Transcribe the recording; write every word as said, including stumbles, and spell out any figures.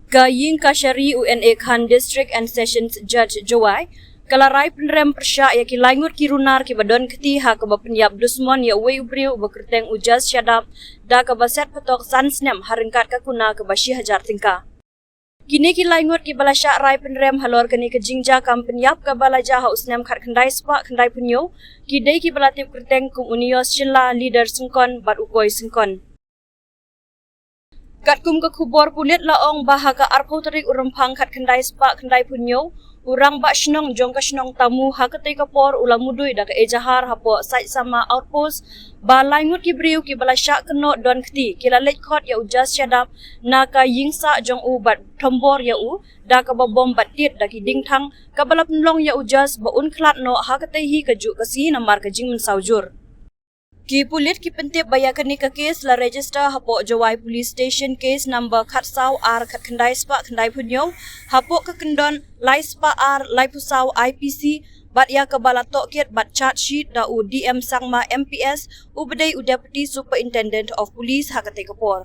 Ka Ïing Kashari u N A Khan, District and Sessions Judge Jowai, ka la rai pynrem pyrshah ïa ki laingut ki runar kiba don kti ha kaba pynïap dusmon ïa uwei u briew uba kyrteng u Jas Shadap da kaba set patok san snem ha ryngkat ka kuna kaba shi hajar tyngka. Kine ki laingut kiba la shah rai pynrem halor kane ka jingjia kam pynïap kaba la jia ha u snem khatkhyndai spah khyndaiphew hynñiew, ki dei kiba la tip kyrteng kum u Nios Shylla, Leader Syngkon bad u Koi Syngkon. Katkum ka khubor pulit la ong ba ha ka arphew tarik u Rymphang khatkhyndai spah khyndaiphew hynñiew, u rangbah shnong jong ka shnong Tamu ha katei ka por u la mudui da ka ejahar hapoh Saitsama Outpost ba laingut ki briew kiba la shah kynnoh don kti ki la leit khot ïa u Jas Shadap na ka ïing sah jong u bad thombor ïa u da kaba bom bad tied da ki diengthang, kaba la pynlong ïa u Jas ba un khlad noh ha katei hi kajuh ka sngi namar ka jingmynsaw jur. Ki pulit ki pyntip ba ïa kane ka kes la register hapoh Jowai Police Station, case number khatsaw ar khatkhyndai spah khyndaiphew hynñiew, hapoh ka kyndon lai spah ar laiphew saw I P C, bad ïa kaba la tohkit bad charge sheet da u D M Sangma M P S, uba dei u Deputy Superintendent of Police ha katei ka por.